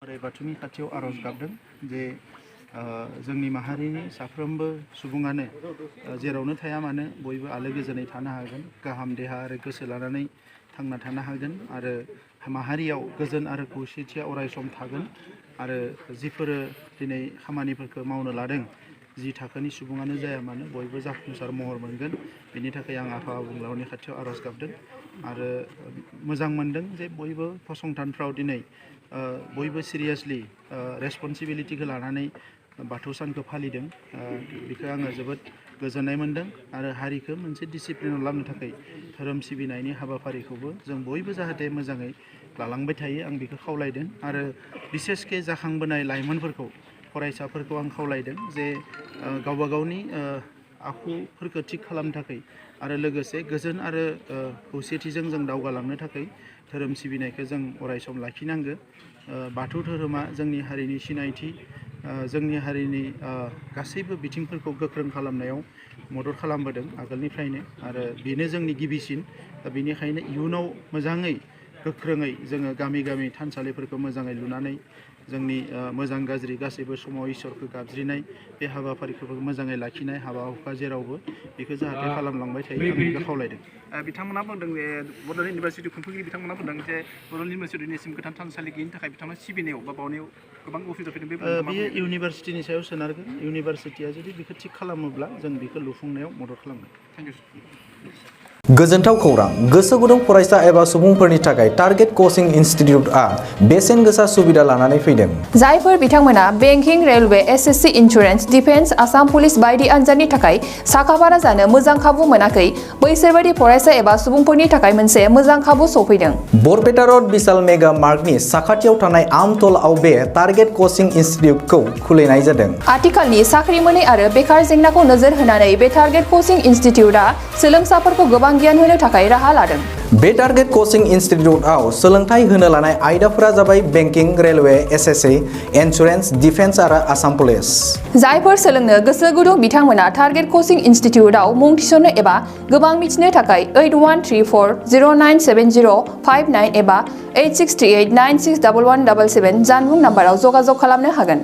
बोराइ बाथौनि खाथियाव आरज गाबदों जे जोंनि माहारिनि साफ्रोमबो सुबुङानो जेरावनो थाया मानो बयबो आलो गोजोनै थानो हागोन, गाहाम देहा आरो गोसो लानानै थांना थानो हागोन आरो माहारियाव गोजोन आरो खौसेथिया अरायसम थागोन आरो जिफोरो दिनै खामानिफोरखौ मावनो लादों जि थाखोनि सुबुङानो जाया मानो बयबो जाफुंसार महर मोनगोन। बेनि थाखाय आं आफा आबुंलावनि खाथियाव आरज गाबदों आरो मोजां मोनदों जे बयबो फसंथानफ्राव दिनै बयबो सिरियासलि रेसपन्सिबिलिटिखौ लानानै बाथौ सानखौ फालिदों। बेखौ आङो जोबोद गोजोननाय मोनदों आरो हारिखौ मोनसे डिसिप्लिनाव लाबोनो थाखाय धोरोम सिबिनायनि हाबाफारिखौबो जों बयबो जाहाथे मोजाङै लालांबाय थायो आं बेखौ खावलायदों आरो बिसेसके जाखांबोनाय लाइमोनफोरखौ फरायसाफोरखौ आं खावलायदों जे गावबा गावनि आखुफोरखौ थिग खालामनो थाखाय आरो लोगोसे गोजोन आरो खौसेथिजों जों दावगालांनो थाखाय धोरोम सिबिनायखौ जों अरायसम लाखिनांगौ। बाथौ धोरोमा जोंनि हारिनि सिनायथि, जोंनि हारिनि गासैबो बिथिंफोरखौ गोख्रों खालामनायाव मदद खालामबोदों आगोलनिफ्रायनो आरो बेनो जोंनि गिबिसिन। दा बेनिखायनो इयुनाव मोजाङै गोख्रोङै जोङो गामि गामि थानसालिफोरखौ मोजाङै लुनानै जोंनि मोजां गाज्रि गासैबो समाव इसोरखौ गाबज्रिनाय बे हाबाफारिखौबो मोजाङै लाखिनाय हाबा हुखा जेरावबो बेखौ जाहाथे खालामलांबाय थायो आं बेखौ खावलायदों। बिथांमोना बुंदों जे बड'लेण्ड इउनिभारसिटि खुंफुंगिरि बिथांमोना बुंदों जे बड'लेण्ड इउनिभारसिटिनिसिम गोथार थानसालि गैयिनि थाखाय बिथांमोना सिबिनायाव बा बावनायाव गोबां उसुबिदा फैदों। बेयो इउनिभारसिटिनि सायाव सोनारगोन। इउनिभारसिटिया जुदि बेखौ थिग खालामोब्ला जों बेखौ लुफुंनायाव मदद खालामगोन। Thank you. गोजोनथाव खौरां, गोसो गुदुं फरायसा एबा सुबुंफोरनि थाखाय टारगेट कचिं इनस्टिट्यूटआ बेसेन गोसा सुबिदा लानानै फैदों। जायफोर बिथांमोना banking, railway, SSC, insurance, defence, Assam police बायदि आनजादनि थाखाय साखाफारा जानो मोजां खाबु मोनाखै, बैसोरबायदि फरायसा एबा सुबुंफोरनि थाखाय मोनसे मोजां खाबु सफैदों। बरपेटा रोड विशाल मेगा मार्टनि साखाथियाव थानाय आमतलाव बे टारगेट कचिं इनस्टिट्यूटखौ खुलिनाय जादों। आथिखालनि साख्रि मोनै आरो बेकार जेंनाखौ नोजोर होनानै बे टारगेट कचिं इनस्टिट्यूटआ सोलोंसाफोरखौ गोबां गियान होनो थाखाय राहा लादों। बे टारगेट कचिं इनस्टिट्यूटआव सोलोंथाइ होनो लानाय आयदाफोरा जाबाय banking, railway, SSC, insurance, defence आरो आसाम पुलिस। जायफोर सोलोंनो गोसो गुदुं बिथांमोना टारगेट कचिं इनस्टिट्यूटआव मुं थिसननो एबा गोबां मिथिनो थाखाय 8134097059 एबा 8638961177 जानबुं नाम्बाराव जगाजग खालामनो हागोन।